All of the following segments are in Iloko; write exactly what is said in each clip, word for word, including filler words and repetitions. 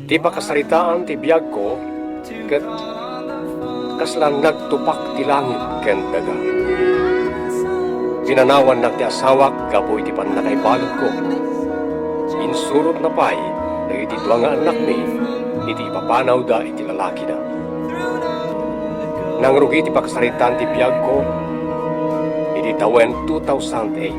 Ti pakasaritaan ti biagko ket kasla nagtupak ti langit ken daga. Pinanawannak ti asawak gapu iti pannakaibaludko. Insurotna pay dagiti dua nga annakmi iti ipapanawda iti lalakina. Nangrugi ti pakasaritaan ti biagko idi tawen two thousand eight.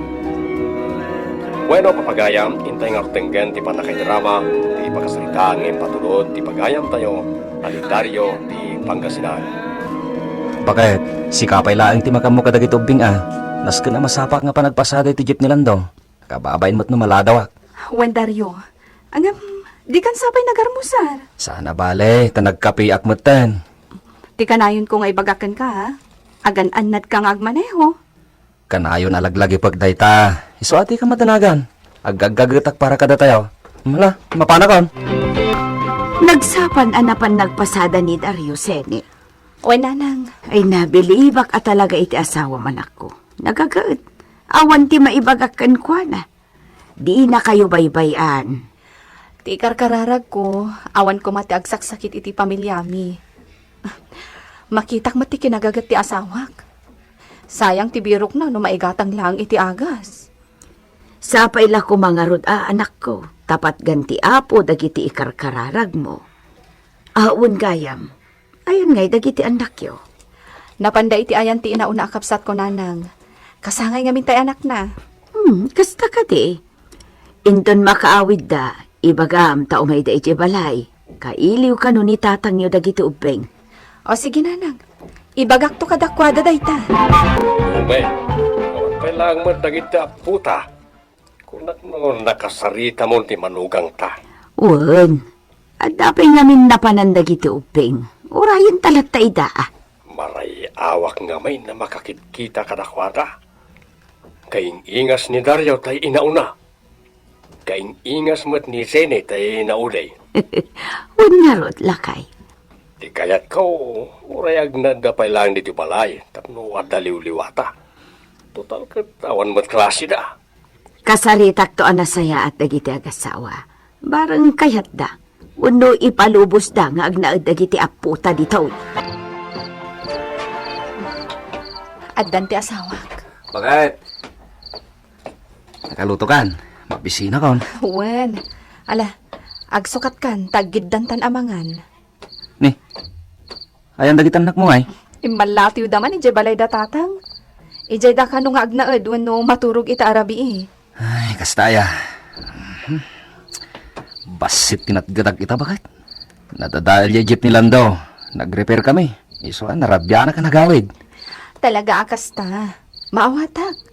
Bueno, papagayam, intay nga denggen ti pannakaidrama ti pakasaritaan nga impatulod ti pagayamtayo a ni Dario ti Pangasinan. Baket, sika pay laeng ti makammo kadagiti ubbing a. Nasken a masapa nga panagpasada iti jeep ni Lando. Kababain met no maladawak. Wen, Dario, ngem, dikan sapay nagarmusar. Saan a bale, ta nagkapiak metten. Ti kanayonko nga ibagak kenka, ha? Agan-annadka nga agmaneho. Kanayon a laglagipek dayta. Isu a dika madanagan. Agaggagetak para kadatayo. Mala, mapanakon. Nagsapan a napan nagpasada ni Dario, Sene. Wen, nanang. Ay, nabilibak a talaga iti asawam, anakko. Nagagaet. Awan ti maibagak kenkuana. Dinakayo baybay-an. Ti ikarkararagko, awan koma ti agsaksakit iti pamiliami. Makitak met ti kinagaget ti asawak. Sayang ti birokna no maigatang laeng iti agas. Sapay la koma ngarud a, anakko, ta patgan ti Apo dagiti ikarkararagmo. Awan gayam, ayan ngay dagiti annakyo? Napanda iti ayan ti inauna a kabsatko, nanang. Kasangay ngamin tay anakna. Hmm, kasta kadi. Inton makaawidda, ibagam ta umayda idiay balay. Kailiw kano ni tatangyo dagiti ubbing. O, sige, nanang. Ibagakto kadakuada dayta. Ume, awan pay laeng met dagiti appota. Kunak no nakasaritamon ti manugangta. Wen, adda pay ngamin napanan dagiti ubbing. Urayenta latta ida, a. Maray-awak ngamin a makakitkita kadakuada. Kaing-ingas ni Dario tay inauna. Kaing-ingas met ni Sene tay nauli. Wen ngarud, lakay. Ti kayatko, uray agnaedda pay laeng ditoy balay tapno adda liwliwata. Total ket awan met klasida. Kasaritakto a nasayaat dagiti agasawa. Bareng kayatda wenno ipalubosda nga agnaed dagiti appota ditoy. Addan ti asawak. Baket. Nakalutokan. Mabisinakon. Wen. Ala, agsukatkan, taggiddantan a mangan. Ni, ayan dagiti annakmo ngay? Immallatiwda man idiay balayda, tatang. Idiayda kano nga agnaed wenno maturog ita a rabii. Ay, kasta aya. Mhm. Bassit ti natgedak ita, baket. Nadadael diay jeep ni Lando. Nag-repair kami. Isu a, narabianak a nagawid. Talaga a kasta. Maawatak.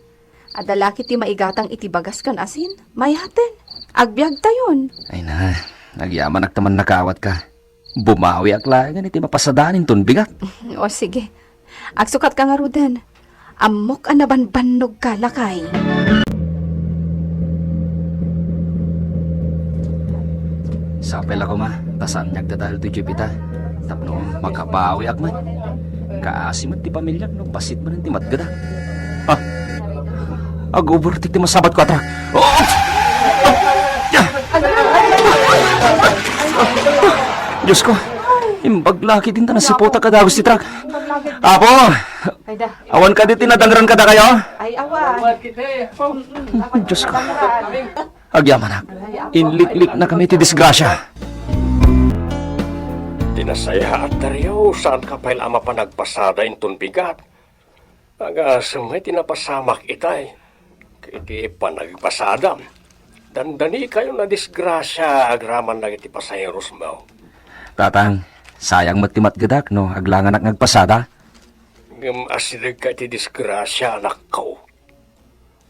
Adda la ketdi maigatang iti bagas ken asin. Mayaten. Agbiagtayon. Ay na, agyamanak ta mannakawatka. Bumawiak laengen iti mapasadaan inton bigat. O, sige. Agsukatka ngaruden. Ammok a nabanbannogka, lakay. Sapay la koma, ta saan nga agdadael toy jeep ita. Tapno makabawiak met. Kaasi met ti pamiliak no bassit manen ti matgedak. Ah, ag-overtake ti masabatko a truck. Oh! Diosko, imbag la ketdi ta nasiputak a dagus ti truck. Apo, awan kadi ti nadangran kadakayo? Ay, awan. Diosko, agyamanak. Inlikliknakami ti disgrasia. Ti nasayaat, Dario, saanka pay la a mapan agpasada inton bigat. Agasem ngay ti napasamak itay. Iti panagpasadam, dandanikayon a disgrasia agraman dagiti pasaherosmo. Tatang, sayang met ti matgedak no aglanganak nga agpasada. Ngem asidegka iti disgrasia, anakko.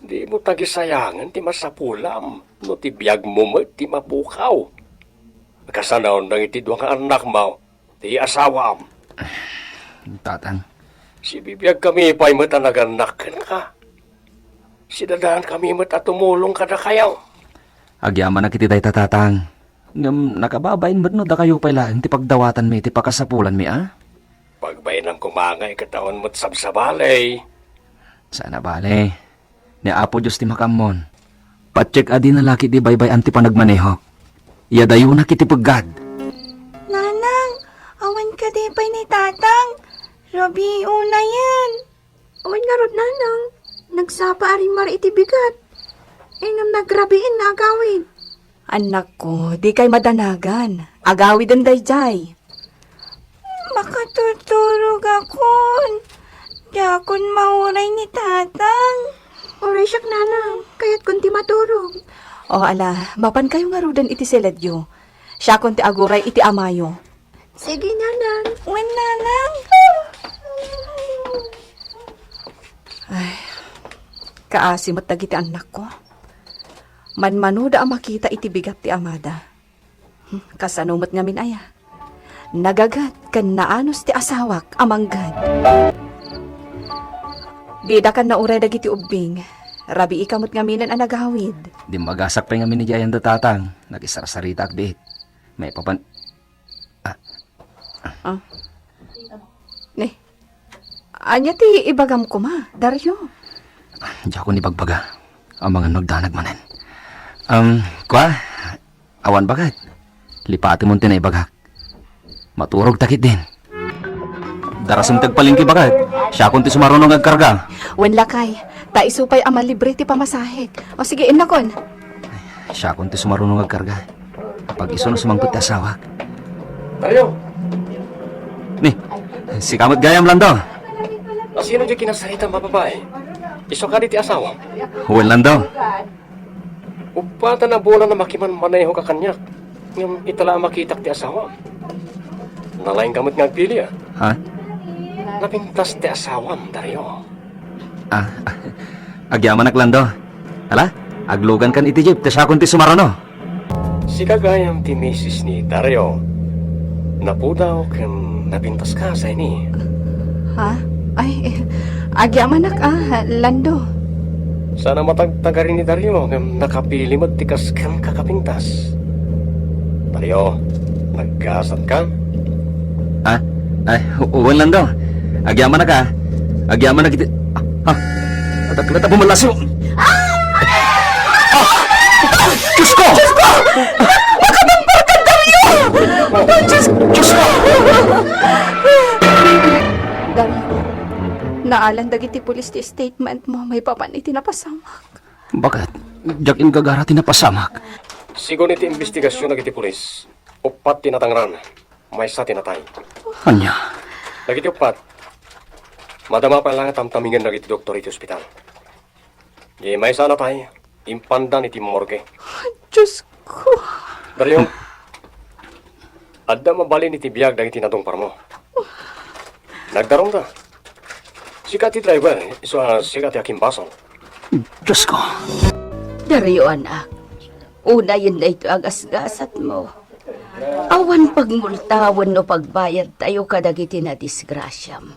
Dimo tagisayangen ti masapulam no ti biagmo met ti mapukaw. Kasanaon dagiti dua nga annakmo, ti asawam. Tatang. Sibibiagkami pay met a nagannak kenka. Sidadaankami met a tumulong kadakayo. Agyamanak iti dayta, tatang. Ngem nakababain met no dakayo pay laeng ti pagdawatanmi iti pakasapulanmi, a? Pagbainam koma ngay ket awan met sabsabali. Saan a bale. Ni Apo Dios ti makaammon. Patiek a dina la ketdi baybay-an ti panagmanehok. Iyadayonak iti peggad. Nanang, awan kadi pay ni Tatang. Rabii unayen. Awan ngarud, Nanang. Nagsapa a rimmar iti bigat. Ngem nagrabiin nga agawid. Annakko, dikay madanagan. Agawiden daydiay. Makaturturogakon. Diakon mauray ni Tatang. Uray siak, Nanang. Kayatkon ti maturog. O, ala, mapankayo ngaruden iti siledyo. Siakon ti aguray iti amayo. Sige, Nanang. Wen, Nanang. Ay, kaasi met dagiti annakko. Manmanoda a makita iti bigat ti amada. Hmm, kasano met ngamin aya? Nagagat ken naanus ti asawak a mangged. Didakan nauray dagiti ubbing. Rabiika met ngaminen a nagawid. Dimmagasak pay ngamin idiay anda, Tatang. Nakisarsaritaak biit. Maipapan-, Ah. Ah. Ne. Ania ti ibagam koma, Dario? Diakon ibagbaga. Amangan no agdanag manen. Um, kua, awan bagat. Lipatemon ti naibagak. Maturogta ketdin. Darasem ti agpalengke bagat. Siakon ti sumaruno nga agkarga. Wen lakay, ta isu pay a malibre ti pamasahek. O sige, innakon. Siakon ti sumaruno nga agkarga. Apag-isu no sumangpet ti asawak. Dario! Ni, sika met gayam, Lando. Asino diay kinasaritam a babai? Isu kadi ti asawam? Wen, Lando. Uppat a bulan a makimanmanehoka kaniak. Ngem ita la a makitak ti asawam. Nalaingka met nga agpili, a? Ha? Napintas ti asawam, Dario. Ah, agyamanak, Lando. Ala, aglugankan iti jeep, ta siakon ti sumaruno. Sika gayam ti misis ni Dario. Napudaw ken napintaska, Zaini. Ha? Ay, eh, agyamanak, ah, Lando. Saan a matagtagari ni Dario ngem nakapili met ti kas kenka a kapintas. Dario, naggasatka? Ah? Ay, wen, Lando. Agyamanak, ah. Agyamanak iti, ah, ah. Adak na ta pumalasyo. Ah! Diyos ko! Diyos ko! Makadamparka, Dario! Diyos, Diyos ko! Dario, naalan dagiti pulis ti statement mo maipapan iti napasamak. Baket, diak ingagara ti napasamak. Sigun iti imbestigasion dagiti pulis, uppat ti natangran, maysa ti natay. Ania? Dagiti uppat, madama pay la nga tamtamigen dagiti doktor iti ospital. Di maysa a natay, impandan iti morgue. Diyos ko. Dario, adda mabalin iti biag dagiti natungparmo. Nagdarumda. Sika ti driver, isu a sika ti akimbasol. Diyos ko. Dario, anak, unayen daytoy a gasgasatmo. Awan pagmulta wenno pagbayadtayo kadagiti nadisgrasiam.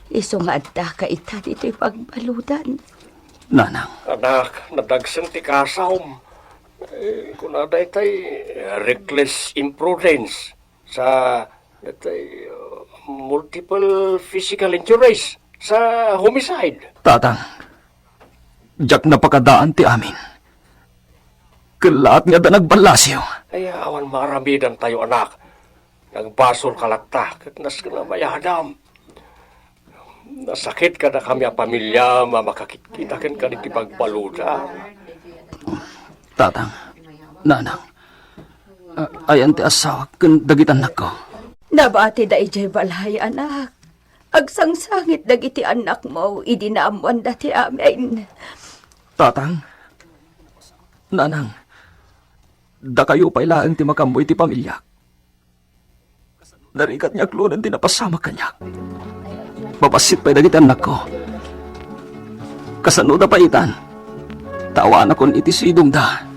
Isu nga addaka ita ditoy pagbaludan. Nanang. Anak, nadagsen ti kasam. Eh, kuna daytay, reckless imprudence. Sa, daytay, uh, multiple physical injuries. Sa homicide. Tatang, diak napakadaan ti amin. Kellaat nga adda nagballasiw. Ay, awan maaramidantayo, anak. Nagbasolka latta, ket nasken a mayadam. Nasakit kadakami a pamiliam a makakitkita kenka ditoy pagbaludan. Tatang, nanang, a-, ayan ti asawak ken dagiti annakko. Nabatida idiay balay, anak. Agsangsangit dagiti annakmo idi naammoanda ti amin. Tatang, nanang, dakayo pay laeng ti makaammo iti pamiliak. Narigat nga aklonen ti napasamak kaniak. Mabassit pay dagiti annakko. Kasanoda pay itan? Ta awanakon iti sidongda.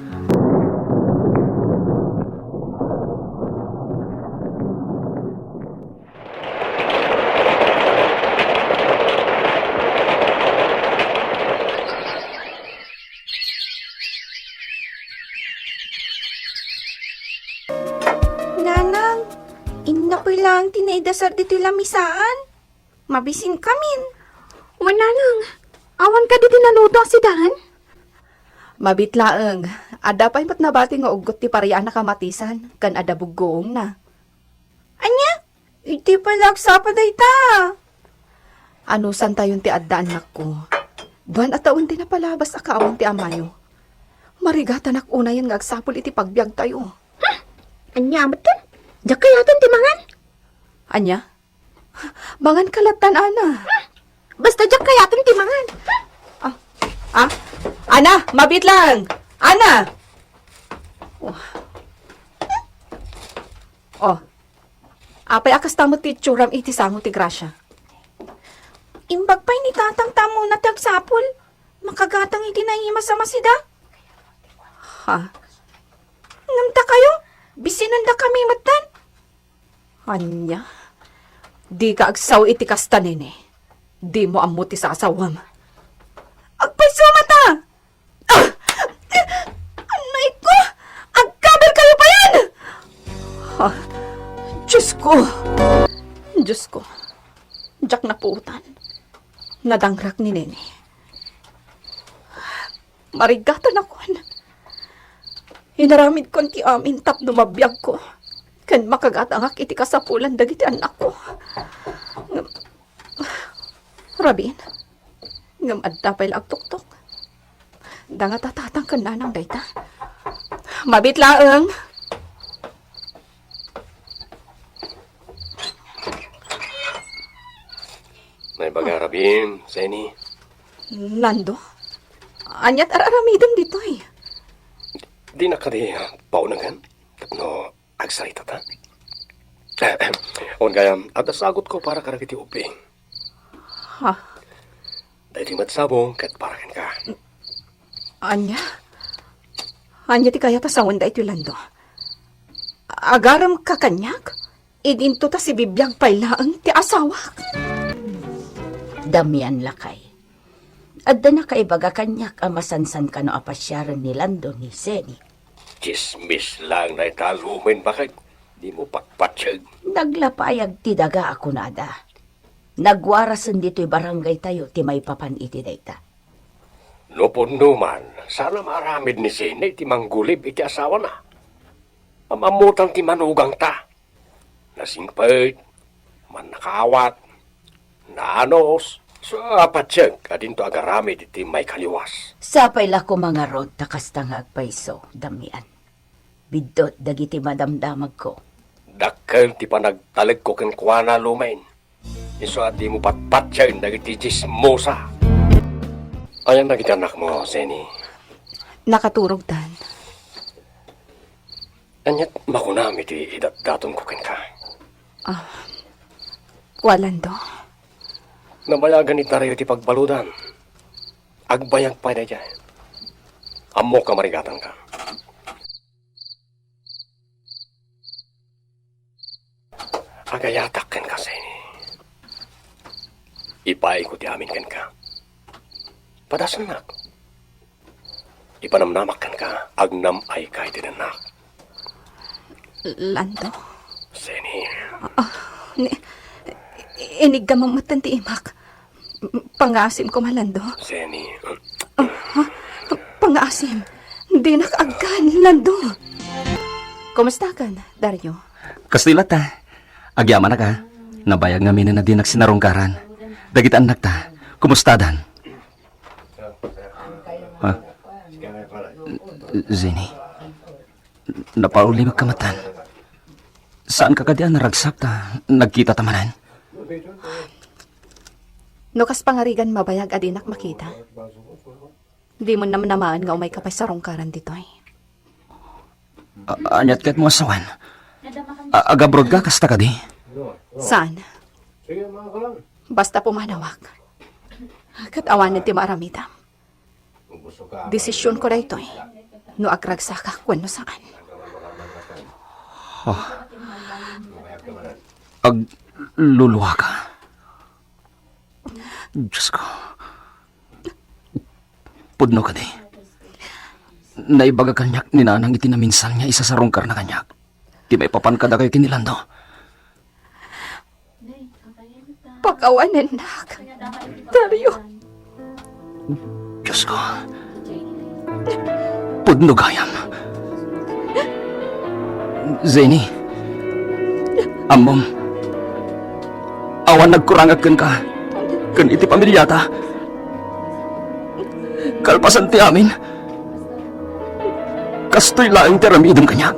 Nanang, innapoy laeng ti naidasar ditoy lamisaan. Mabisinkamin. Wen, nanang, awan kadi ti naluto a sidan? Mabit laeng, Adda pay met nabati nga uggot ti parian a kamatisan, ken adda buggoongna. Ania? Iti pay la agsapa dayta. Anusantayon ti adda, annakko? Duan a tawen ti napalabas a kaawan ti amayo. Marigatanak unayen nga agsapul iti pagbiagtayo. Hmm. Ania met? Diak kayatan ti mangan. Ania? Mangan ka lattan, Ana. Hmm. Basta diak kayatan ti mangan. Hmm. Ah, ah, Ana, mabit lang. Ana. Oh. Oh. Apay a kasta met ti itsuram iti sango ti Gracia? Imbag pay ni Tatang ta ammona ti agsapul. Makagatang iti naimas a masida. Ha? Ngem dakayo, bisinendakami metten. Ania? Dika agsao iti kasta, nene. Dimo ammo ti sasawem. Agpayso mata! Ah! Anay ko! Agkabil kayo payen! Ah, Diyos ko! Diyos ko! Diak napuotan. Nadangrak ni Nene. Marigatanakon. Inaramidkon ti amin tapno mabiagko ken makagatangak iti kasapulan dagiti annakko. Ngem, Rabin, ngem adda pay la agtuktok. Dangata tatang ken nanang dayta. Mabit laeng. Naibaga, Rabin, Seni. Lando, aniat ar-aramidem ditoy? Dinak kadi paunengen tapno agsaritata? Awan gayam, adda sagutko para kadagiti ubbing. Ha? Daytoy met sabong ket para kenka. Ania? Ania ti kayat a sawen daytoy, Lando? Agaremka kaniak? Idinto ta sibibiag pay laeng ti asawak. Damian, lakay. Adda nakaibaga kaniak a masansan kano a pasiaren ni Lando ni Seni. Tsismis laeng dayta, lumen, baket. Dimo patpatieg. Naglapayag ti daga a kunada. Nagwarasen ditoy barangay tayo ti maipapan iti dayta. No pudno man, saan a maaramid ni Seni ti manggulib iti asawana. Am-ammotan ti manugangta. Nasingpet, mannakaawat, naanus, sa patiek a dinto agaramid iti maikaliwas. Sapay la koma ngarud ta kasta nga agpayso, Damian. Biddut dagiti madamdamagko. Dakkel ti panagtalekko kenkuana, lumen. Isu a dimo patpatiaen dagiti tsismosa. Ayan dagiti annakmo, Seni? Nakaturogdan. Aniat makunam iti idatdatonko kenka? Ah, kua, Lando. Nabayagan itayo ti pagbaludan. Agbayag pay daydiay. Ammok a marigatanka. Agayatak kenka, Seni. Ipaayko ti amin kenka. Padasennak. Ipanamnamak kenka, agnam-ayka iti dennak. Lando? Seni. Ah, ni, iniggam metten ti imak. Pangaasim koma, Lando. Seni. Ah, ha? Pangaasim. Dinak agkan, Lando. Kumustakan, Dario? Kasta latta. Agyamanak, a. Nabayag ngamin a dinak sinarungkaran. Dagiti annakta, kumustadan? Ha? Zeni, napaulimekka metten. Saanka kadi a naragsak ta nagkitata manen? No kas pangarigan, mabayag a dinak makita. Dimo namnamaen nga umayka pay sarungkaran ditoy. A-, aniat ket mo a sawen? A-, agabrodka kasta kadi? Saan? Basta pumanawak. Ket awanen ti maaramidam. Desisionko daytoy, no agragsakak wenno saan. Oh. Agluluaka. Diosko. Pudno kadi. Naibaga kaniak ni Nanang iti naminsan nga isasarungkarna kaniak ti maipapan kadakayo ken ni Lando. Pakawanennak, Dario. Diosko. Pudno gayam. Zeni, ammom, awan nagkurangak kenka ken iti pamiliata. Kalpasan ti amin, kastoy laeng ti aramidem kaniak.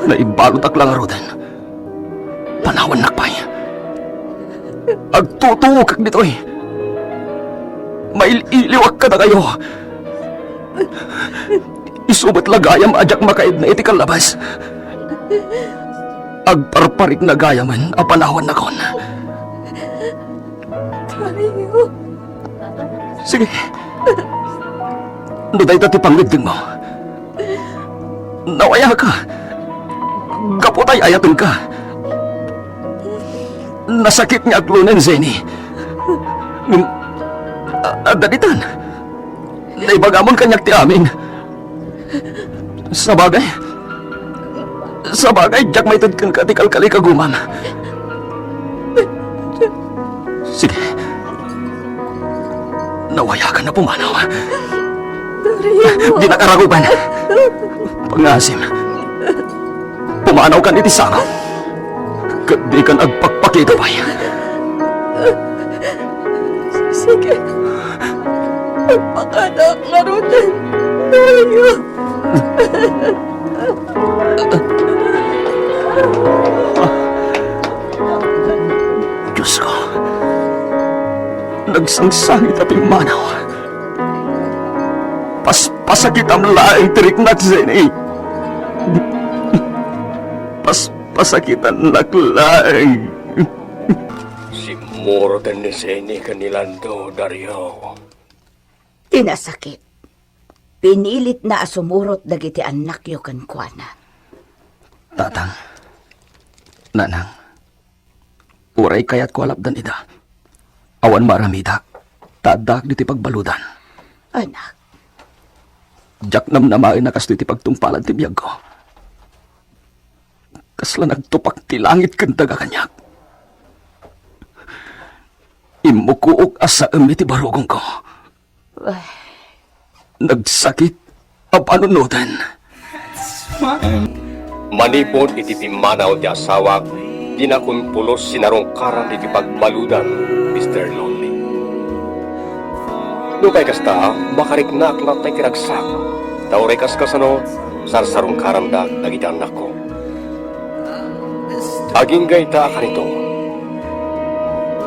Naibaludak la ngaruden. Panawannak pay. Agtutuokak ditoy. Mail-iliwak kadakayo. Isu met la gayam a diak makaidna iti kallabas. Agparparikna gayamen a panawannakon. Dario. Sige. No dayta ti pangngeddengmo, nawayaka. Gapu ta ay-ayatenka. Nasakit nga aglunen, Zeni. Ngem, a-, adda ditan. Naibagamon kaniak ti amin. Sabagay, sabagay, diak maited kenka ti kalkalikagumam. Sige. Nawayakan a pumanaw. Dario. Dinak aragupan. Pangngaasim. Pumanawkan iti sangom. Ket dikan agpakpakita pay. Sige. Agpakadak ngaruden, Dario. Diosko, nagsangsangit a pimmanaw. Paspasakitam laeng ti riknak, Zeni. Paspasakitannak laeng. Simmuroten ni Zeni ken ni Lando, Dario. Ti nasakit, pinilitna a sumurot dagiti annakyo kenkuana. Tatang, nanang, uray kayatko a lapdan ida, awan maaramidak, ta addaak ditoy pagbaludan. Anak. Diak namnamaen a kastoy ti pagtungpalan ti biagko. Kasla nagtupak ti langit ken daga kaniak. Immukook a saem iti barukongko. Nagsakit a panunoten. Manipud iti pimmanaw ti asawak, dinakon pulos sinarungkaran iti pagbaludan, Mister Lonely. Nupay kasta, makariknaak latta iti ragsak, ta uray kaskasano, sarsarungkarandak dagiti annakko. Agingga ita a kanito,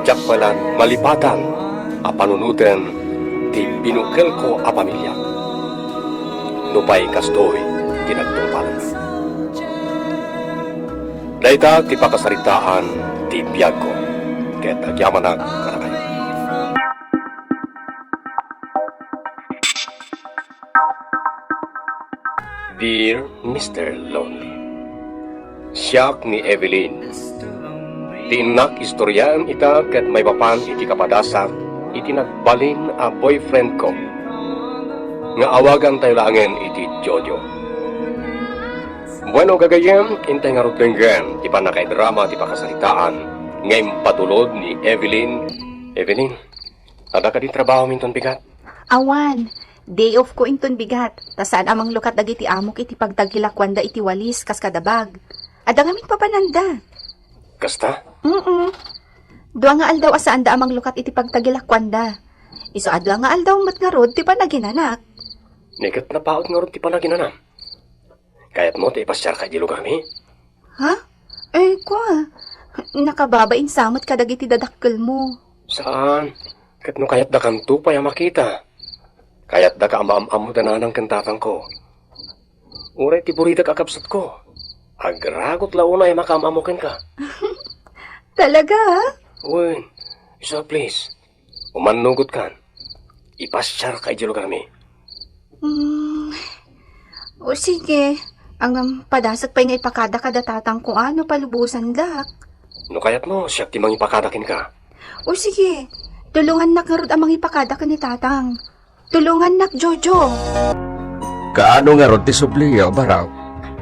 diak pay la malipatan a panunoten ti binukelko a pamiliak. Nupay kastoy ti nagtungpalan. Dayta ti pakasaritaan ti biagko, ket agyamanak kadakayo. Dear Mister Lonely, siak ni Evelyn. Ti innak istoriaem ita ket maipapan iti kapadasak iti nagbalin a boyfriend ko nga awagantayo laengen iti Jojo. Bueno, gagayyem, intay ngarud denggen ti pannakaidrama ti pakasaritaan nga impatulod ni Evelyn. Evelyn, adda kadi trabahom inton bigat? Awan. Day off ko inton bigat, ta saan a manglukat dagiti amok iti pagtagilakuanda iti walis kas kadabag. Adda ngamin papananda. Kasta? Mm. Dua nga aldaw a saanda a manglukat iti pagtagilakuanda. Isu a dua nga aldaw met ngarud ti panaginanak. Ni ket napaut ngarud ti panaginanam. Kayatmo ti ipasiarka idiay lugarmi? Ha? Eh, kua, nakababain sa met kadagiti dadakkelmo. Saan? Ket no kayatdakanto pay a makita, kayatdaka a maam-ammo da nanang ken tatangko. Uray ti buridak a kabsatko, agragot la unay a makaam-ammo kenka. Talaga, ha? Wen, isu a please. Umannugotkan. Ipasiarka idiay lugarmi. Mm, o sige. Ngem padasek pay nga ipakada kada tatangko a no palubosandak. No kayatmo, siak ti mangipakada kenka. O sige. Tulongannak ngarud a mangipakada ken ni tatang. Tulongannak, Jojo. Kaano ngarud ti subliyo, Baraw?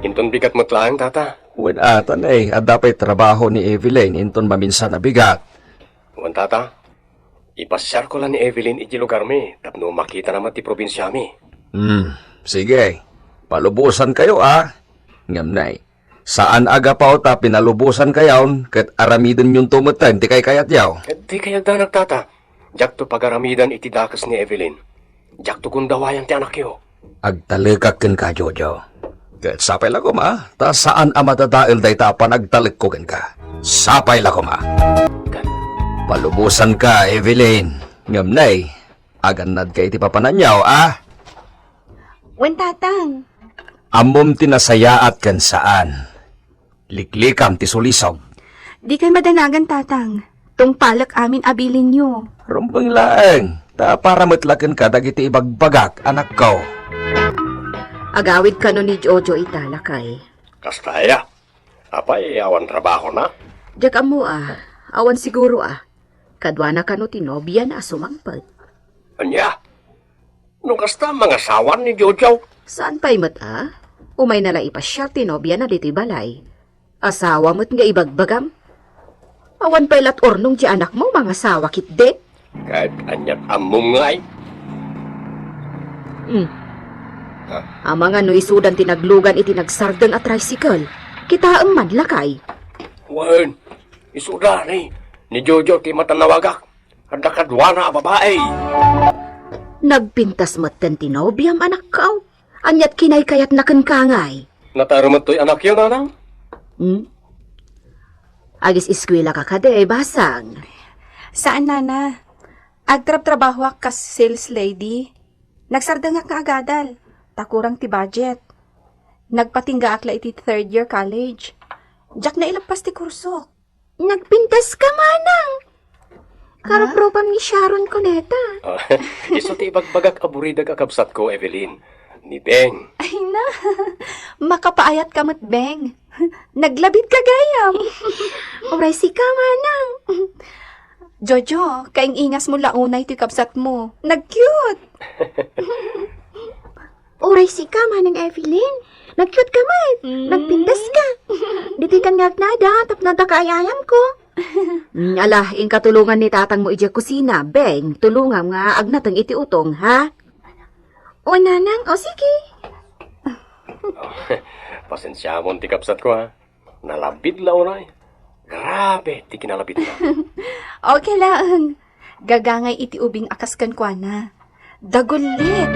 Inton bigat met laeng, tata. Wen ata, ne, adda pay trabaho ni Evelyn inton maminsan a bigat. Wen, tata. Ipasiarko la ni Evelyn iti lugarmi tapno makitana met ti probinsiami. Hmm, sige. Palubosankayo, a. Ngem nay, saan a gapu ta pinalubosankayon ket aramidenyonto metten ti kaykayatyo. Ket di kayatda nagtata. Diakto pagaramidan iti dakes ni Evelyn. Diakto gundawayan ti anakyo. Agtalekak kenka, Jojo. Ket sapay la koma, ta saan a madadael dayta a panagtalekko kenka. Sapay la koma. Palubosanka, Evelyn. Ngem nay, agannadka iti papananyo, a? Wen, Tatang. Ammom ti nasayaat ken saan. Liklikam ti sulisog. Dikay madanagan, Tatang. Tungpalek amin a bilinyo. Rumbeng laeng, ta para met la kenka dagiti ibagbagak, anakko. Agawid kano ni Jojo ita, lakay? Kasta aya? Apay, awan trabahona? Diak ammo a, awan siguro a. Kaduana kano ti nobiana a sumangpet. Ania? No kasta, mangasawan ni Jojo? Saan pay met a? Umayna la ipasiar ti nobiana ditoy balay. Asawa met nga ibagbagam? Awan pay lat urnong ti anakmo, mangasawa ketdi? Ket aniat ammom ngay? Hmm. Ah. Amangan no isudan ti naglugan iti nagsardeng a tricycle. Kitaem man, lakay. Wen, isuda ni, ni Jojo ti matanawagak. Adda kaduana a babai. Nagpintas metten ti nobiam, anakko. Aniat kinaykayatna kenka ngay? Natarumet toy anakyo, nanang? Hmm? Agis-eskuela ka kadi, basang? Saan, nana. Agtrabtrabahoak kas sales lady. Nagsardengak nga agadal, ta kurang ti budget. Nagpatinggaak la iti third year college. Diak naileppas ti kursok. Nagpintas ka, manang. Ah? Karuprupam ni Sharon Cuneta. Ah, isu ti ibagbagak a buridak a kabsatko, Evelyn. Ni Beng. Ay na, makapaayat ka met, Beng. Naglabit ka gayam. Uray sika, manang. Jojo, kaing-ingas mo la unay ti kabsat mo. Nag-cute. Uray sika, Manang Evelyn. Nag-cute ka met. Mm. Nagpintas ka. Ditoy kan nga agnada, tapno adda kaayayamko. Mm, ala, inka tulongan ni tatang mo idiay kusina. Beng, tulongam nga agnateng iti utong, ha? O, nanang, o sige. Pasensiamon ti kabsatko, ha? Nalabit la unay. Grabe ti kinalabitna. Okay laeng. Gagangay iti ubing a kas kenkuana. Dagullit.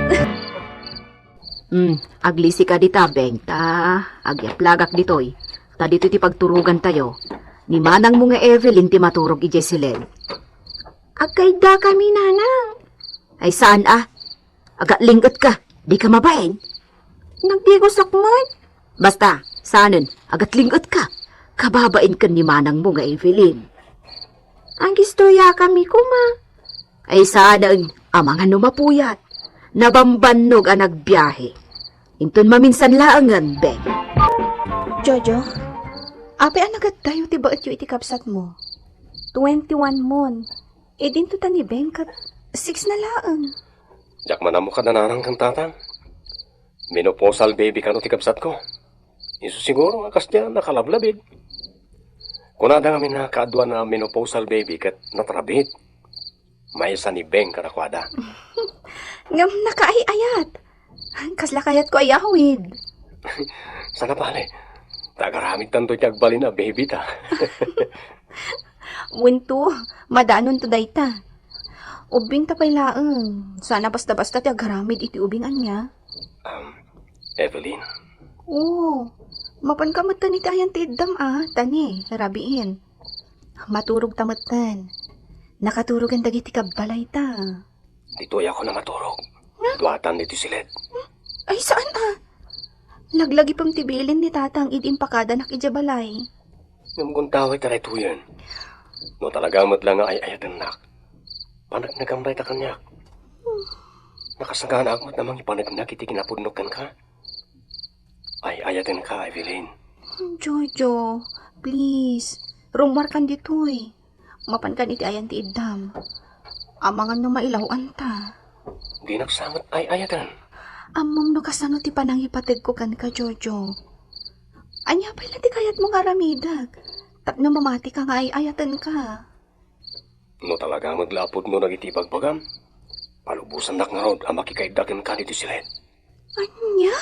Hmm, aglisi ka dita, Beng, ta agyaplagak ditoy. Ta ditoy ti pagturogantayo. Ni manangmo nga Evelyn ti maturog idiay siled. Agkayda kami, nanang. Ay, saan a? Agatling-et ka, dika mabain. Nagdigos ak met. Basta, saanen, agatling-et ka. Kababain ken ni manangmo nga Evelyn. Agistorya kami koma. Ay, saanen, amangan no mapuyat. Nabambannog a nagbiahe. Inton maminsan laengen, Beng. Jojo, apay a nagaddayo ti baetyo iti kabsatmo? Twenty-one mon. Idinto ta ni Beng ket six na laeng. Diak man ammo kada nanang ken tatang. Menopausal baby kano ti kabsatko. Isu siguro nga kasdiay nakalablabid. Kunada ngamin a kaduana a menopausal baby ket natrabit. Maysa ni Beng kadakuada. Ngem nakaay-ayat. Kasla kayatko a yawid. Sana pale. Ta agaramidtanto iti agbalin a baby ta. Wen to, madanonto dayta. Ubbingta pay laeng. Sana basta-basta ti agaramid iti ubing ania. Um, Evelyn? Oo. Mapanka met iti ayan ti iddam a, tani, rabiin. Maturogta metten. Nakaturogen dagiti kabbalayta. Ditoy ako na maturog. Huh? Duatan ditoy siled. Ay, saan a? Laglagipem ti bilin ni tatang idi impakadanak idiay balay. Ngem gundaway ta daytoyen. No talaga met la nga ay-ayatennak, paneknekam dayta kaniak. Nakasaganaak met a mangipaneknek iti kinapudnok kenka. Ay-ayatenka, Evelyn. Jojo, please. Rummuarkan ditoy. Mapankan iti ayan ti iddam. Amangan no mailaw-anta. Dinak sa met ay-ayaten. Ammom no kasano ti panangipategko kenka, Jojo. Ania pay la ti kayatmo nga aramidek tapno mamatika nga ay-ayatenka? No talaga met la a pudno dagiti ibagbagam, palubosannak ngarud a makikaidda kenka ditoy silet. Ania?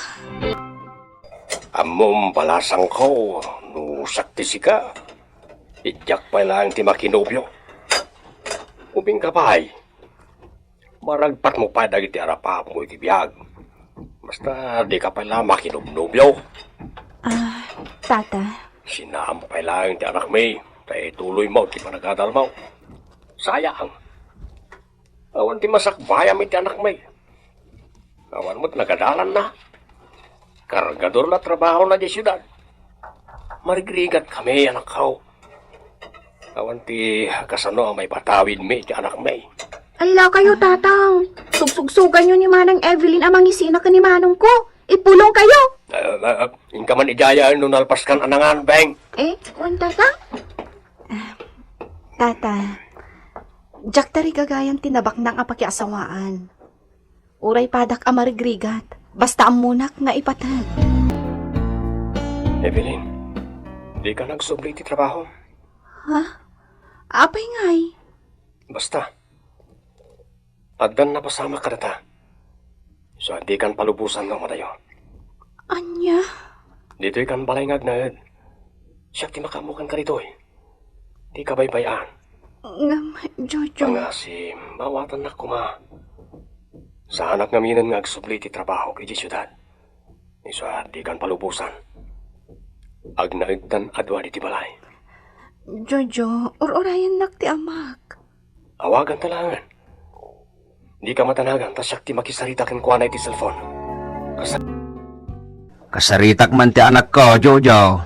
Ammom, balasangko, no siak ti sika, diak pay laeng ti makinobio. Ubingka pay, maragpatmo pay dagiti arapapmo iti biag. Basta dika pay la makinobnobio. Ah, Tata. Sinaam pay laeng ti anakmi, ta ituloymo ti panagadalmo. Sayang. Awan ti masakbayam iti anakmi. Awan met nagadalanna. Kargador la trabahona idiay siudad. Marigrigat kami, anakko. Awan ti kasano a maipatawidmi iti anakmi. Ala kayo, Tatang. Sugsugsuganyo ni Manang Evelyn a mangisina ken ni Manong ko. Ipulong kayo. Ah, ah, ah, inka man idiay no nalpaskan a nangan, Beng. Eh, wen, Tatang? Ah, Tata, diak tarigagayan ti nabaknang a pakiasawaan. Uray padak a marigrigat, basta ammonak nga ipateg. Evelyn, dika nagsubli iti trabaho? Ha? Apay ngay? Basta, addan napasamak kadata. So, dikan palubosan nga umadayo. Ania? Ditoy kan balay nga agnaed. Siak ti makaammo kenka ditoy. Dika baybay-an. Ngem, Jojo. Pangasim, maawatannak koma. Saanak ngaminen nga agsubli ti trabaho idiay siudad. Isu a dikan palubosan. Agnaedtan a dua ditoy balay. Jojo, ur-urayennak ti amak. Awaganta laengen. Dika madanagan ta siak ti makisarita kenkuana iti cellphone. Kas-, kasaritak man ti anakko, Jojo.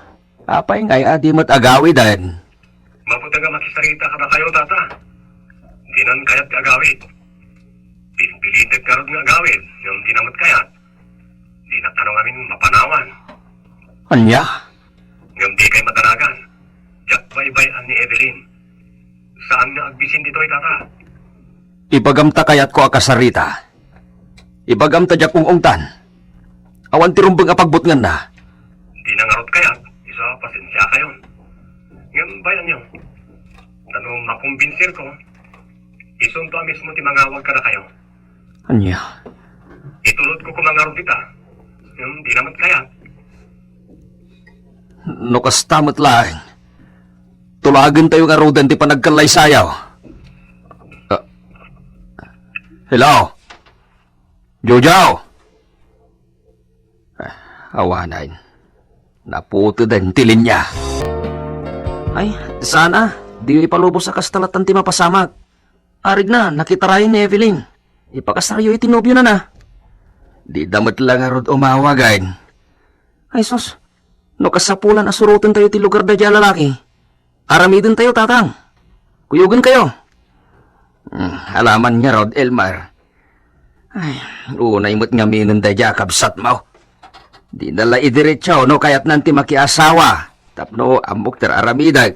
Apay ngay a di met agawiden? Mabuti nga makisarita kadakayo, Tata. Dinan kayat ti agawid. Pinpilitek ngarud nga agawid, ngem dina met kayat. Dinak kano ngamin mapanawan. Ania? Ngem dikay madanagan. Diak baybay-an ni Evelyn. Saan nga agbisin ditoy, Tata? Ibagam ta kayatko a kasarita. Ibagam ta diak ung-ungtan. Awan ti rumbeng a pagbutnganna. Dina ngarud kayat, isu a pasensiakayon. Ngem bay-anyo. Ta no makombinsirko, isunto a mismo ti mangawag kadakayo. Ania? Itulodko koma ngarud dita. Ngem dina met kayat. No kasta met laeng, tulagentayo ngaruden ti panagkallaysayo. Ah. Hello? Jojo! Ah, awanen. Naputeden ti linia. Ay, saan a. Di ipalubos a kasta latta ti mapasamak. Arigna, nakitarayo ni Evelyn. Ipakasaryo iti nobiona na. Dida met la ngarud umawagen. Ay sus, no kasapulan a surotentayo ti lugar daydiay a lalaki, aramidentayo, Tatang. Kuyogenkayo. Hmm, alaman ngarud, Elmer. Ay, unay met ngaminen daydiay a kabsatmo. Dina la idiretso no kayatnan ti makiasawa tapno ammok ti ar-aramidek.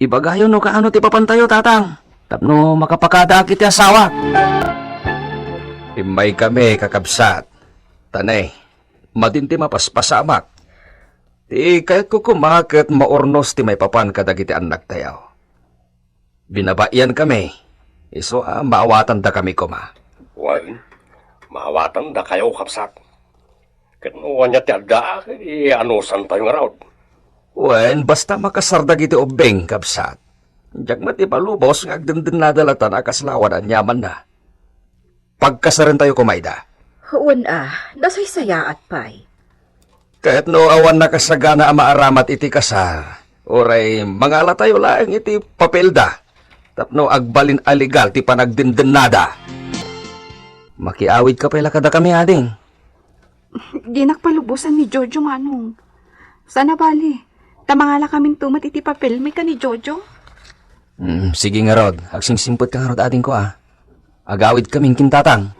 Ibagayo no kaano ti papantayo, Tatang, tapno makapakadaak iti asawak. Immaykami, kakabsat. Ta ne, madin ti mapaspasamak. Ti kayatko koma ket maurnos ti maipapan kadagiti annaktayo. Binabaenkami, isu a maawatandakami koma. Wen, maawatandakayo, kabsat. Ket no ania ti addaak, iti anusantayo ngarud. Wen, basta makasar dagiti ubbing, kabsat. Diak met ipalubos nga agdendennada latta a kasla awan aniamanna. Pagkasarentayo koma ida. Wen a, nasaysayaat pay. Ket no awan nakasagana a maaramat iti kasar, uray mangalatayo laeng iti papelda tapno agbalin a legal ti panagdendennada. Makiawidka pay la kadakami, ading. Dinak palubosan ni Jojo, Manong. Saan a bali, ta mangalakaminto met iti papelmi ken ni Jojo. Mm, sige ngarud, agsingsimpetka ngarud, adingko, a. Agawidkamin ken Tatang.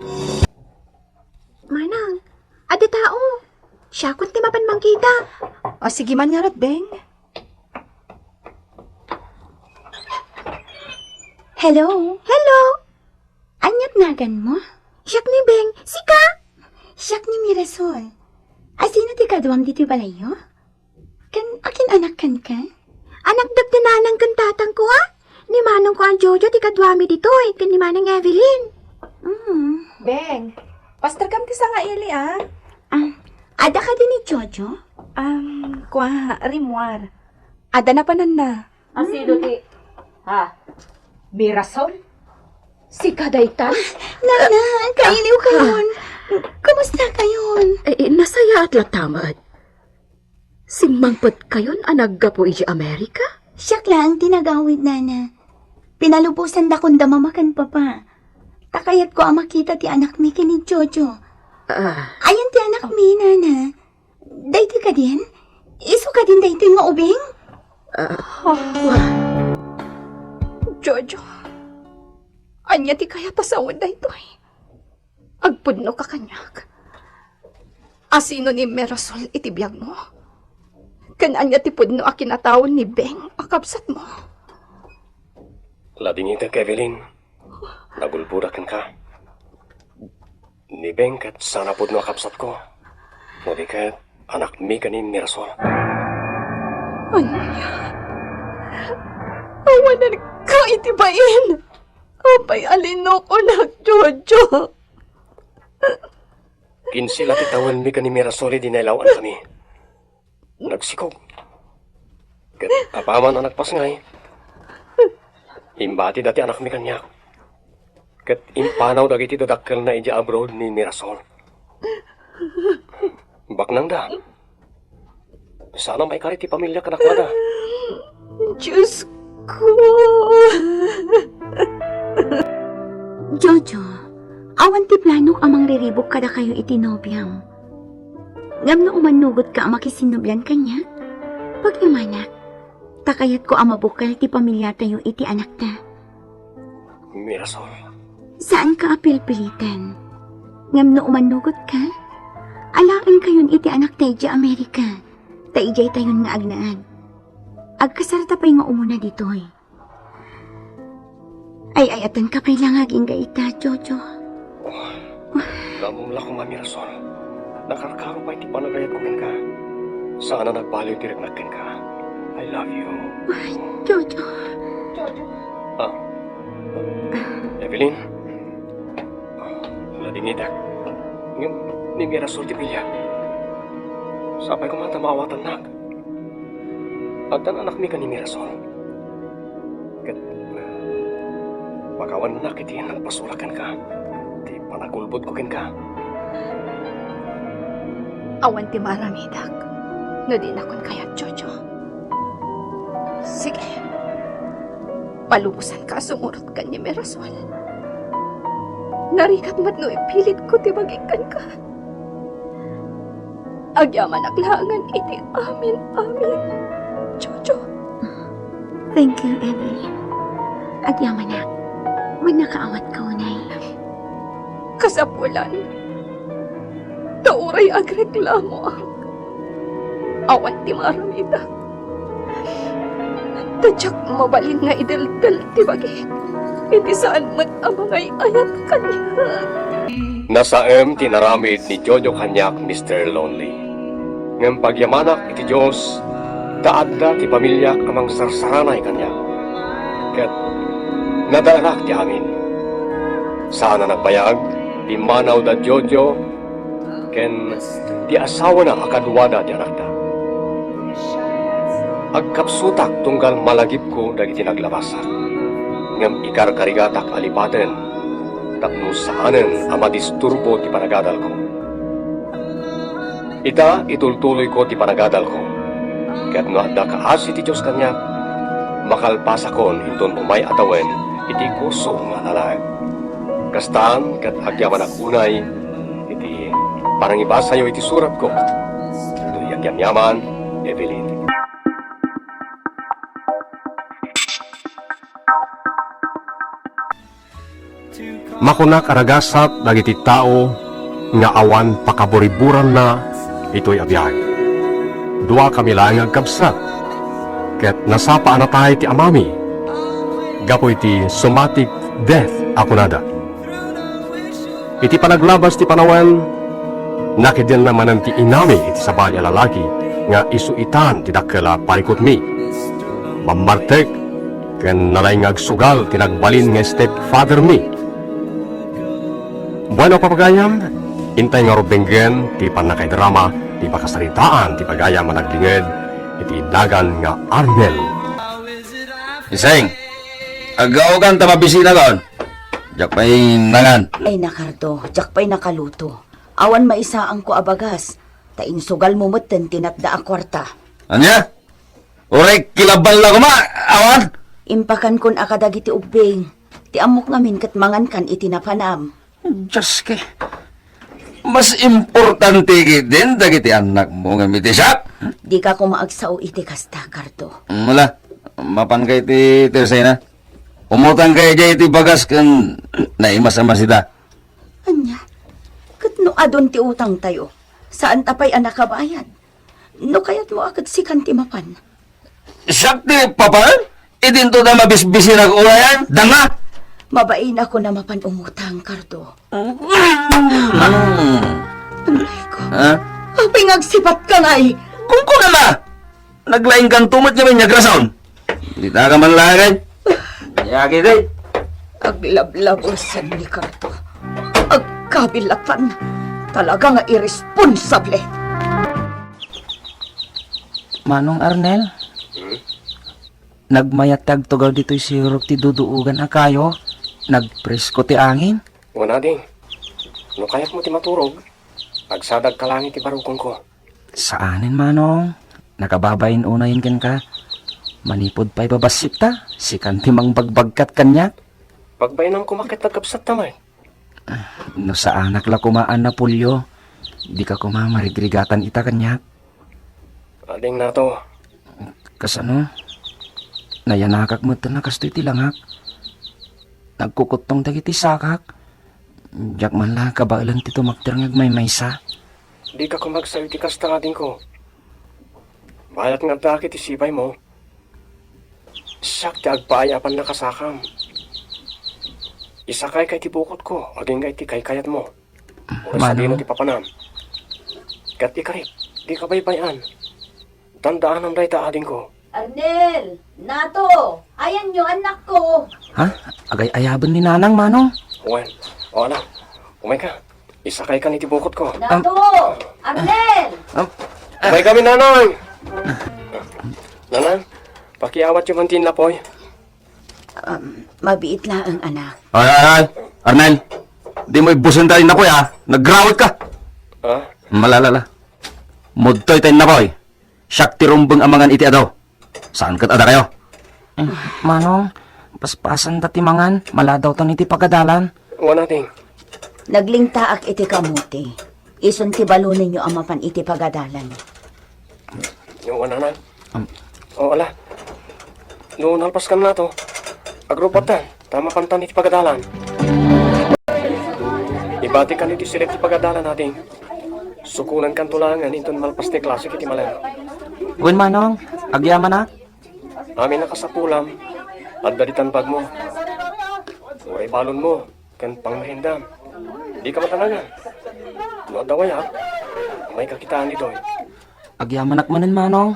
Manang, adda tao. Siakon ti mapan mangkita. O, sige man ngarud, Beng. Hello? Hello? Aniat naganmo? Siak ni Beng. Sika? Siak ni Mirasol. Asino ti kaduam ditoy balayyo? Ken akin-anak kenka? Anak dagiti nanang ken tatangko, a? Ni manongko a Jojo ti kaduami ditoy, ken ni manang Evelyn. Mm. Beng, pastorkam ti sangaili, a? Ah, adda kadi ni Jojo? Um, kua, rimmuar. Adda napananna. Asino ti, ha? Mirasol? Sika dayta? Nana, kailiw kayon. Kumusta kayon? Eh, eh, nasayaat latta met. Simmangpet kayon a naggapu idiay Amerika? Siak laeng ti nagawid, Nana. Pinalubosandakon da Mama ken Papa. Ta kayatko a makita ti anakmi ken ni Jojo. Ah. Ayan ti anakmi, Nana. Daytoy kadin? Isu kadin daytoy nga ubing? Ah, wa. Jojo, ania ti kayat a sawen daytoy? Agpudnoka kaniak. Asino ni Mirasol iti biagmo? Ken ania ti pudno a kinatawen ni Beng a kabsatmo? Ladingitek, Evelyn. Nagulbodak kenka. Ni Beng ket saan a pudno a kabsatko. No di ket, anakmi ken ni Mirasol. Ania? Awanenka iti bain! Apay a linukonak, Jojo? Kinse la ti tawenmi ken ni Mirasol idi nailaw-ankami. Nagsikog. Ket apaman a nagpasngay, imbatida ti anakmi kaniak. Ket impanaw dagiti dadakkelna idiay abroad ni Mirasol. Baknangda. Saan a maikari ti pamilyak kadakuada. Diosko! Jojo, awan ti planok a mangriribuk kadakayo iti nobiam. Ngem no umannugotka a makisinnublian kaniak, pagyamanak, ta kayatko a mabukkel ti pamiliatayo iti anakta. Mirasol. Saanka a pilpiliten. Ngem no umannugotka, alaenkayon iti anakta idiay Amerika, ta idiaytayon nga agnaed. Agkasarta pay nga umuna ditoy. Ay-ayatenka pay la nga agingga ita, Jojo. Naammo la koma, Mirasol. Nakarkaro pay ti panagayatko kenka. Saan a nagbaliw ti riknak kenka. I love you. Ay, Jojo. Jojo. Ah. Evelyn. Ladingitek. Ngem ni Mirasol ti bilia. Sapay koma ta maawatannak. Addan anakmi ken ni Mirasol. Ket pakawannak iti nagpasulak kenka, ti panagulbodko kenka. Awan ti maaramidak no dinakon kayat, Jojo. Sige. Palubosanka a sumurot ken ni Mirasol. Narigat met no ipilitko ti bagik kenka. Agyamanak laengen iti amin-amin, Jojo. Thank you, Evelyn. Agyamanak. Wen nakaawat ka unay. Kasapulan, ta uray agreklamoak, awan ti maaramidak. Ta diak mabalin nga ideltel ti bagik iti saan met a mangay-ayat kaniak. Nasaem ti inaramid ni Jojo kaniak, Mister Lonely. Ngem pagyamanak iti Dios, ta adda ti pamiliak a mangsarsaranay kaniak. Ket nadaelak ti amin. Saan a nagbayag, pimmanaw da Jojo ken ti asawana a kaduada ti anakda. Agkapsutak tunggal malagipko dagiti naglabasak, ngem ikarkarigatak a lipaten tapno saanen a madisturbo ti panagadalko. Ita, itultuloyko ti panagadalko, ket no adda kaasi ti Dios kaniak, makalpasakon inton umay a tawen iti kuso nga alalaek. Kastan ket agyamanak unay iti panangibasayo iti suratko. Toy agyamyaman, Evelyn. Makunak a nagasat dagiti tao nga awan pakaburiburanna itoy a biag. Duakami laeng nga agkabsat, ket nasapa a natay ti amami gapu iti somatic death a kunada. Iti panaglabas ti panawen, nakidenna manen ti inami iti sabali a lalaki nga isu itan ti dakkel a parikutmi. Mammartek, Ken nalaing nga agsugal ti nagbalin nga stepfather mi. Bueno, papagayam, intay nga rubenggen ti pannakaidrama ti pakasaritaan ti pagayam a naglinged iti iddagan nga Arnel. Iseng, aggaokan ta mabisita kon. Diak pay nangan. Ay, nakardo, diak pay nakaluto. Awan maisaangko a bagas, ta insugalmo metten ti natda a kuarta. Ania? Uray kilabal la koma, awan? Impakankon a kadagiti ubbing. Ti ammok ngamin ket mangankan iti napanam. Dios ke. Mas importante ketdin dagiti annakmo ngem iti siak? Dika koma agsao iti kasta, Cardo. Wala. Mapanka iti Teresa. Umutangka idiay iti bagas ken naimas a masida. Ania? Ket no adun ti utangtayo, saanta pay a nakabayad? No kayatmo a ket sikan ti mapan. Siak ti papan? Idinto da mabisbisinak ulayan? Danga! Mabainakon a mapan umutang, Cardo. Mm. Amayko. Ha? Apay nga agsipatka ngay? Kunkunam a! Naglaingkanto met ngamin nga agrason. Dita ka man laeng. Yagi, day. Aglablabos ni Cardo. Agkabilatan. Talaga nga irresponsable. Manong Arnel? Hmm? Nagmayat ti agtugaw ditoy sirok ti duduogan a kayo. Nagpresko ti angin. Wen, ading. No kayatmo ti maturog, agsadagka laeng iti barukonko. Saanen, Manong. Nakababain unayen kenka. Manipud pay babassit ta, sikan ti mangbagbagkat kaniak. Pagbainam koma ket agkabsat ta met. No saanak la koma a Napolyo, dika koma marigrigatan ita kaniak. Ading Nato. Kasano? Nayanakak metten a kastoy ti langak. Nagkukuttong dagiti sakak. Diak man la kabaelan ti tumakder nga agmaymaysa. Dika koma agsao iti kasta, adingko. Bayat nga addaak iti sibaymo. Siak ti agpaay a pannakasakam. Isakayka iti bukotko agingga iti kaykayatmo. Uray sadino ti papanam. Ket ikarik, dika baybay-an. Dandaanam dayta, adingko. Arnel! Nato! Ayanyo, annakko! Ha? Agay-ayaben ni Nanang, Manong? Wen. O, ala. Umayka. Isakaykan iti bukotko. Nato! Arnel! Am- Umaykami, Nanang! Nanang, pakiawatyo man ti innapoy. Um, mabiit laeng, anak. Ay, ay, ay! Arnel! Dimo ibbusen ta innapoy, ha? Nagrawit ka! Ha? Malalala. Mudtoy ta innapoy. Siak ti rumbeng a mangan iti adu. Saan ket adda kayo? Eh, Manong, paspasan ta ti mangan, maladawtan iti pagadalan. Wen, ading. Naglingtaak iti kamote. Isun ti balonenyo a mapan iti pagadalan. Wen, Nanang. Am- O, ala. No nalpaskan Nato, agrupattan, ta mapantan iti pagadalan. Ibatikan iti silip ti pagadalan, ading. Sukonankanto laengen inton malpas ti klasek iti malem. Wen, Manong, agyamanak. Amin a kasapulam, adda ditan bagmo. Uray balonmo ken pangmerendam. Dika matanangan. No adda wayak, umayka kitaen ditoy. Agyamanak manen, Manong.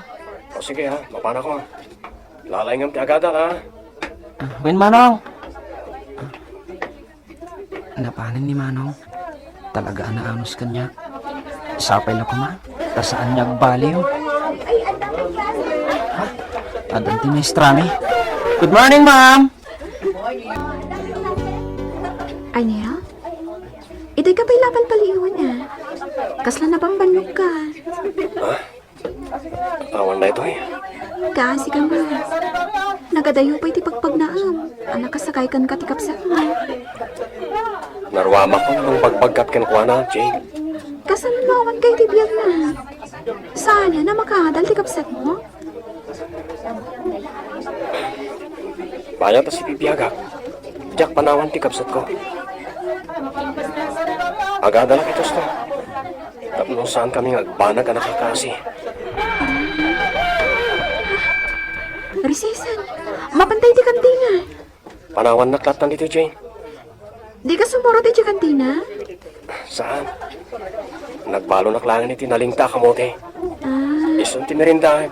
O sige, ha, mapanakon. Lalaingam ti agadal, ha? Ah, wen, Manong. Napanen ni Manong. Talaga a naanus kaniak. Sapay la koma, ta saanna agbaliw. Ha? Addan ti maestrami. Good morning, ma'am! Ania? Itay ka pay la palpaliiwen, a? Kasla nabambannogka? Ha? Awan daytoy. Kaasi ka man. Nagadayo pay ti pagpagnaem a nakasakay kenka ti kabsatmo. Naruamakon no mangbagbagkat kenkuana, Jane. Kasano no awan kayo ti biagna? Saan a makaadal ti kabsatmo? Bayat a sibibiagak, diak panawan ti kabsatko. Agadalak itosto. Tapno saankami nga agbanag a nakakaasi. Risesen, mapantay ti kantina. Panawannak lattan ditoy, Jane. Dika sumurot iti kantina? Saan. Nagbalonak laeng iti nalingta a kamote. Ah. Isun ti merienda.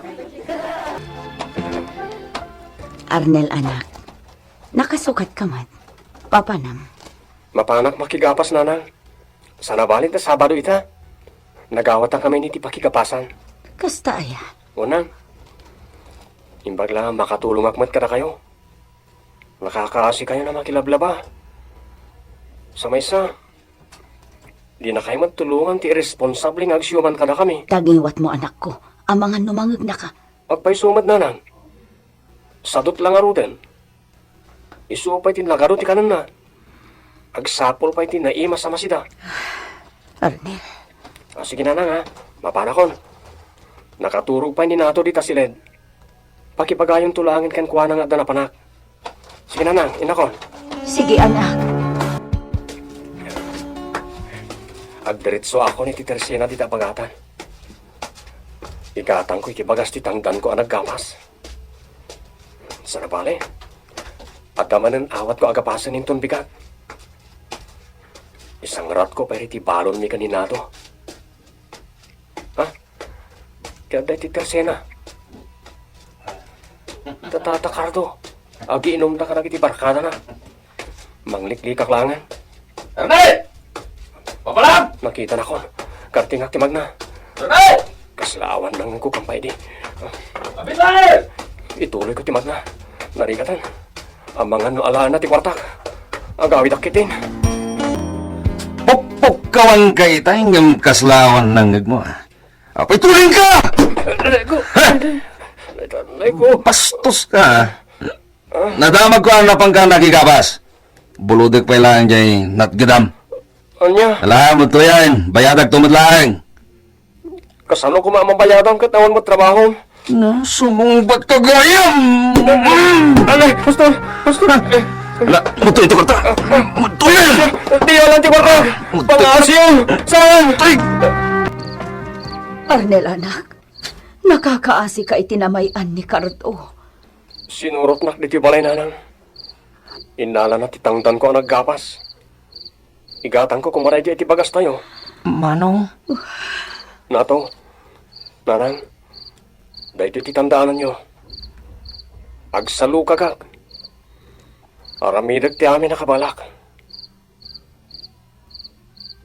Arnel, anak, nakasukat ka met. Papanam? Mapanak makigapas, nanang. Sana bali ta Sabado ita. Nagawatan kami iti pakigapasan. Kasta aya? Unang, imbag la makatulongak met kadakayo. Nakakaasi kayo na makilablaba. Sa maysa, di na kayo magtulongan ti irresponsable nga agsiuman kadakami. Taginwat mo, anakko. Amangan no mangegnaka. Agpayso met, nanang. Sadut la ngaruden. Isu pay ti nagadu ti kanenna. Agsapul pay ti naimas a masida. Arnel. Ah, sige, nanang, ha. Mapanakon. Nakaturog pay ni Nato dita siled. Pakibagayonto laengen kenkuana nga adda napanak. Sige, nanang, innakon. Sige, anak. Agdiretsoakon iti tersena dita bagatan. Igatangko iti bagas ti tangdanko a naggapas. Sana bale, adda manen awatko a gapasen inton bigat. Isangratko pay iti balonmi ken ni Nato. Ha? Kaya adda iti tersena. Tatata Cardo, agiinumda kadagiti barkadana. Mangliklikak laengen. Ernie! Papalag! Nakitanakon. Kartingak ti magna. Ernie! Kasla awan nangengko kampay di. Abitay! Ituloyko ti magna. Narigatan. Amangan no alaenna ti kuartak. Agawidak ketdin. Pukpukkawanka itay ngem kasla awan nangngegmo, a. Apay, tulinka! Aray ko. Ha? Aray ko. Bastos ka, a. Nadamagko a napanka nakigapas. Bulodek pay laeng jay natgedam. Ania? Ala, met tuyen, bayadakto met laeng. Kasano koma a mabayadam ket awan met trabahom? Na, sumungbat ka gayam! Alay, pastor! Pastor! Ala, met tuyen ti kuarta! Met tuyen! Di alam ti kuarta! Met tuyen! Pangasiw! Saan? Met tuyen! Arnel, anak, nakakaasi ka iti namay-an ni Cardo. Sinurotnak ditoy balay, nanang. Innalana ti tangdanko a naggapas. Igatangko koma daytoy iti bagastayo. Manong? Nato, nanang, daytoy ti tandaananyo. Agsalukagak. Aramidek ti amin a kabalak.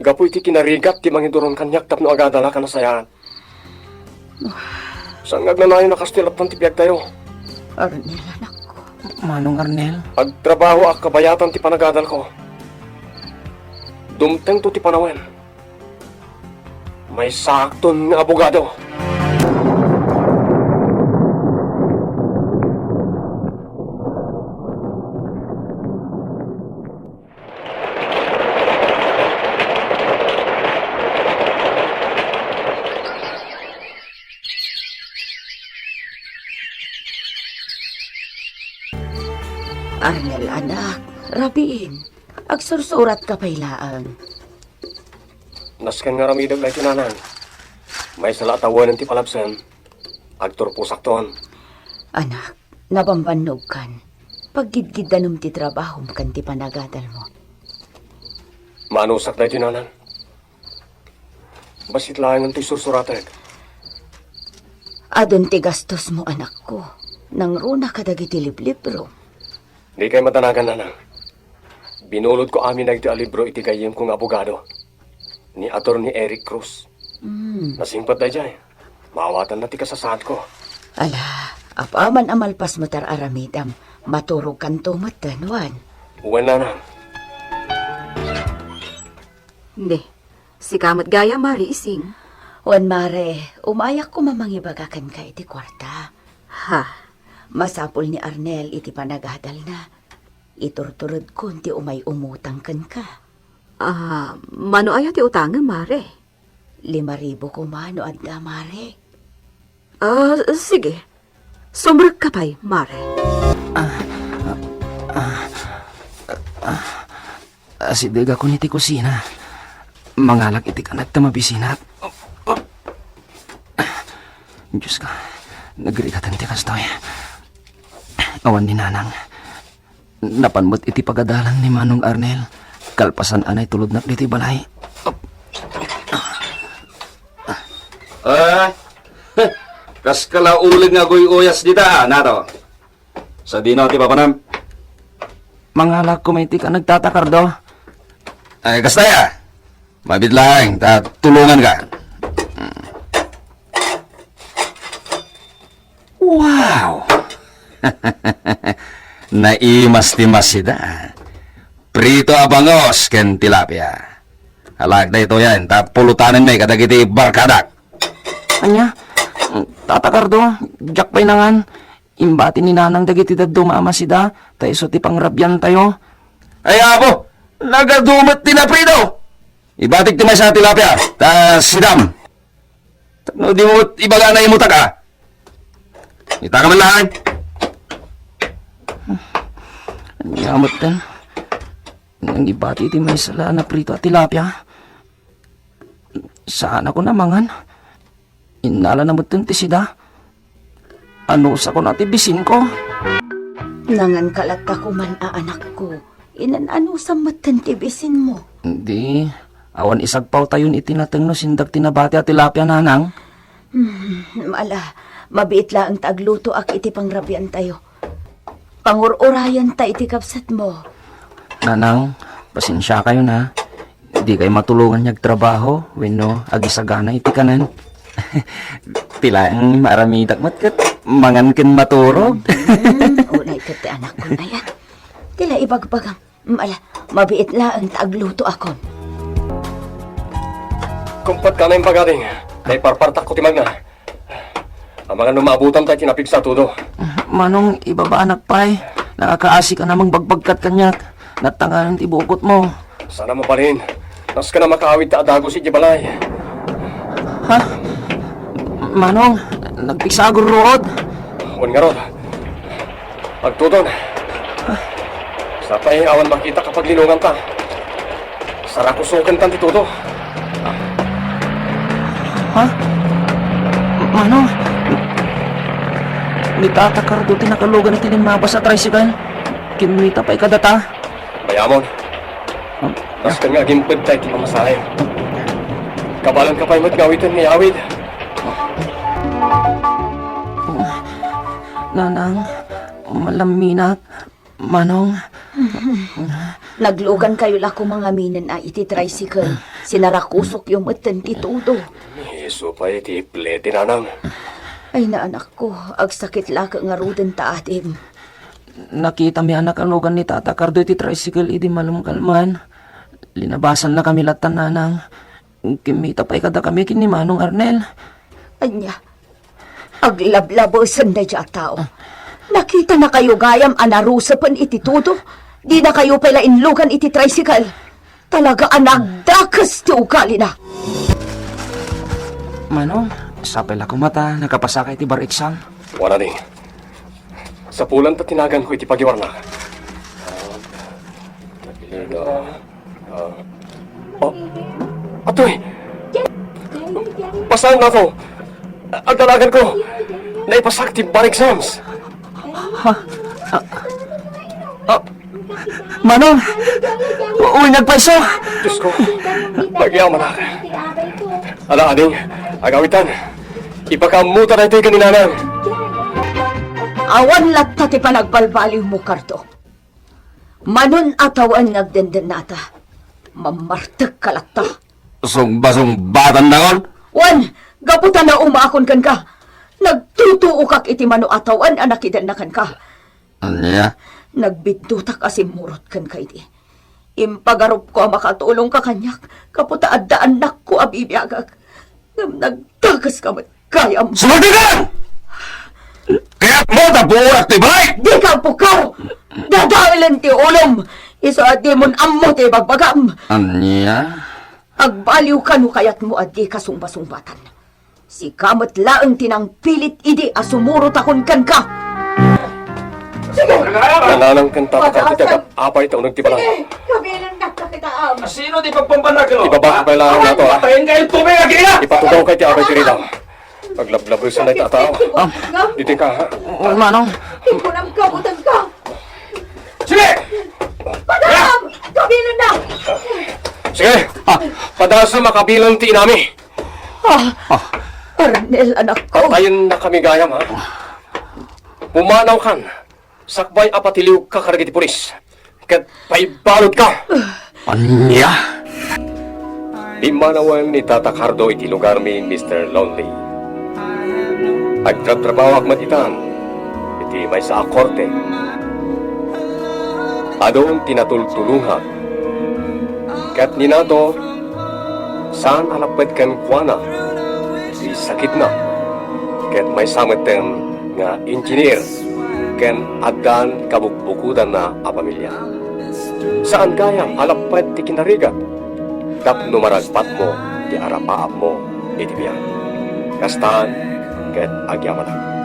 Gapu iti kinarigat ti mangiduron kaniak tapno agadalak a nasayaat. Saan nga agnanayon a kas ti laptan ti biagtayo? Arnel, anakko. Manong Arnel? Agtrabahoak kabayatan ti panagadalko. Dumtengto ti panawen. Maysaakton nga abogado. Arnel, anak, rabiin. Agsursuratka pay laeng. Nasken nga aramidek daytoy, nanang. Maysa la a tawenen ti palabsen. Agturposakton. Anak, nabambannogkan. Paggidgiddanem ti trabahom ken ti panagadalmo. Maanusak daytoy, nanang. Bassit laengen ti sursuratek. Adun ti gastosmo, anakko. Nangruna kadagiti liblibro. Dikay madanagan, nanang. Binulodko amin dagitoy a libro iti gayyemko nga abogado, ni Attorney Eric Cruz. Mm. Nasingpet daydiay. Maawatanna ti kasasaadko. Ala, apaman a malpas met ti ar-aramidem, maturogkanto metten, wen? Wen, nanang. Di, sika met gayam, Mare Ising. Wen, Mare, umayak koma mangibaga kenka iti kuarta. Ha? Masapul ni Arnel iti panagadalna. Iturturedkon ti umay umutang kenka. Ah, mano aya ti utangem, Mare? Lima ribu koma no adda, Mare. Ah, sige. Sumrekka pay, Mare. Ah, ah, ah, ah, asidegakon iti kusina. Mangalak iti kanak ta mabisinak. Diyos ko, nagrigatan ti kastoy. Awan ni Nanang. Napan met iti pagadalan ni Manong Arnel, kalpasan a naitulodnak ditoy balay. Ah, kaska la uleg nga aguy-uyas dita, Nato. Sadino ti papanam? Mangalak koma iti kaneg, Tata Cardo. Ay, kasta ya. Mabiit laeng, ta tulonganka. Wow! Naimas ti masida. Prito a bangos ken tilapia. Alaek daytoyen, ta pulutanenmi kadagiti barkadak. Ania? Tata Cardo, diak pay nangan. Imbati ni Nanang dagiti dadduma a masida, ta isu ti pangrabiantayo. Ay, apo! Nagadu met ti naprito! Ibatik ti maysa a tilapia, ta sidam. Tapno dimo met ibagana imutak, a. Itaka man laeng. Ania met ten? Nang ibati ti maysa la a naprito a tilapia. Saanakon a mangan. Innalana met ti sida. Anusakon a ti bisinko. Nanganka latta koman a anakko. Inan-anusam met ti bisinmo. Di, awan isagpawtayon iti nateng no sindak ti nabati a tilapia, Nanang. Hmm, ala, mabiit laeng ta aglutoak iti pangrabiantayo. Pangur-urayenta iti kabsatmo. Nanang, pasensiakayon, a. Dikay matulongan nga agtrabaho wenno agisagana iti kanen. Ti laeng maaramidak met ket mangan ken maturog. Hmm, unay ket ti anakko, aya. Ti la ibagbagam. Mm, ala, mabiit laeng ta aglutoakon. Kumpatko a naimbag, ading. Naiparpartakko ti mangngad. Amangan no maabutam ta iti napigsa a tudo. Manong, ibabaanak pay. Nakakaasik a mangbagbaga kaniak. Nattanganen ti bukotmo. Saan a mabalin. Nasken a makaawidta a dagus idiay balay. Ha? Manong, nagpigsa a gurruod. Wen ngarud. Agtudon. Sapay awan makitak a paglinonganta. Sarakusokentan ti tudo. Ha? Manong, ni Tata Cardo ti nakalugan iti limmabas a tricycle. Kimmita pay kadata. Bayamon. Nasken nga agimpedta iti pamasahe. Kabaelanka pay met nga awiten nga iyawid. Nanang, malamminak, Manong. Naglugankayo la koma ngaminen a iti tricycle. Sinarakusokyo metten ti tudo. Isu pay ti iple ti nanang. Ay, naanakko, agsakit la ket ngaruden ta adim. Nakitami a nakalugan ni Tata Cardo iti tricycle idi malem kalman. Linabasannakami latta, Nanang. Kimmita pay kadakami ken ni Manong Arnel. Ania? Aglablabesen daydiay a tao. Nakitanakayo gayam a narusepen iti tudo. Dinakayo pay la inlugan iti tricycle. Talaga a nagdakes ti ugalina. Manong, sapay la koma ta nakapasakay ti bar exam. Wen, ading. Sapulan ta ti naganko iti pagiwarnak. Ah. Oh. Atoy! Pasaanko. Agdalaganko. Naipasak ti bar exams. Ha? Ah. Ah. Manong! Uy, nagpayso! Diosko, agyamanak. Ala, ading, agawitan. Ipakaammo ta daytoy ken ni Nanang. Awan latta ti panagbalbaliwmo, Cardo. Manong a tawen nga agdendennata, mammartekka latta. Sungbasungbatanakon? Wen, gapu ta naumakon kenka, nagtutuokak iti mano a tawen a nakidenna kenka. Ania? Nagbiddutak a simmurot kenka idi. Impagarupko a makatulongka kaniak gapu ta adda annakko a bibiagak. Ngem nagdakeska met gayam. Sumagdaka! Kayatmo ta buorak ti balay! Dika agpukaw! Dadaelen ti ulom! Isu a dimon ammo ti ibagbagam. Ania? Agbaliwka no kayatmo a dika sungbasungbatan. Sika met laeng ti nangpilit idi a sumurotakon kenka. Sige! Nanang ken Tata Cardo ti agap-apay ta uneg ti balang. Sige, kabilannak ta kitaem. Sino ti pagpambanag, no? Ibabak pay laeng nato, a. Patayen kayo tubig, agila! Ipatugaw kay ti abay ti rilaw. Aglablabesen dayta a tao. Ditoy ka, ha? Manong. Ikunam ka, butang ka. Sige! Padam! Kabilannak! Sige! Ah, padasem a kabilang ti inami. Ah, Arnel, anakko. Patayennakami gayam, ha? Pumanawkan. Sakbay a patiliwka kadagiti pulis, ket paibaludka. Ania? Pimmanawen ni Tata Cardo iti lugarmi, Mister Lonely. Agtrabtrabahoak met itan iti maysa a korte. Adun ti natultulongak. Ket ni Nato, saan a lapped kenkuana ti sakitna. Ket maysa metten nga engineer ken addan kabukbukodanna a pamilia. Saan gayam a lapped ti kinarigat tapno maragpatmo ti arapaapmo iti biag. Kastan ket agyamanak.